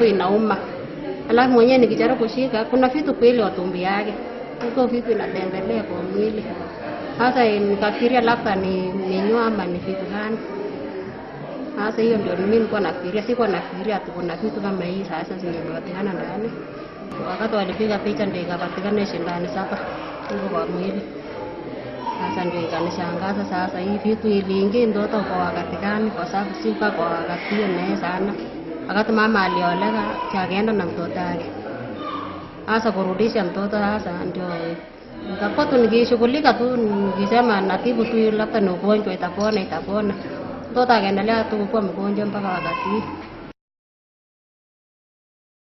Inauma. Alafu mwenyewe nikijaribu kushika kuna vitu kweli watumbi yake. Huko vitu inatembelea kwa mwili. Sasa nikafikiria labda ni minyoo ama ni vitu gani. Sasa hiyo ndio mimi nilikuwa nafikiria, sikuwa nafikiria ati kuna vitu kama hii sasa zimepatikana ndani. Wakati walipiga picha ndio ikapatikana shindani 7 huko kwa mwili. Sasa ndio ikanishangaza sasa hii vitu iliingia ndoto kwa wakati gani, kwa sababu sikuwa kwa wakati hiyo naye sana. Wakati mama alioleka akaenda na mtoto wake. Sasa kurudisha mtoto sasa ndio nikakuwa tu nikishughulika tu nikisema natibu tu labda ni ugonjwa itapona itapona. Mtoto akaendelea tu kuwa mgonjwa mpaka wakati.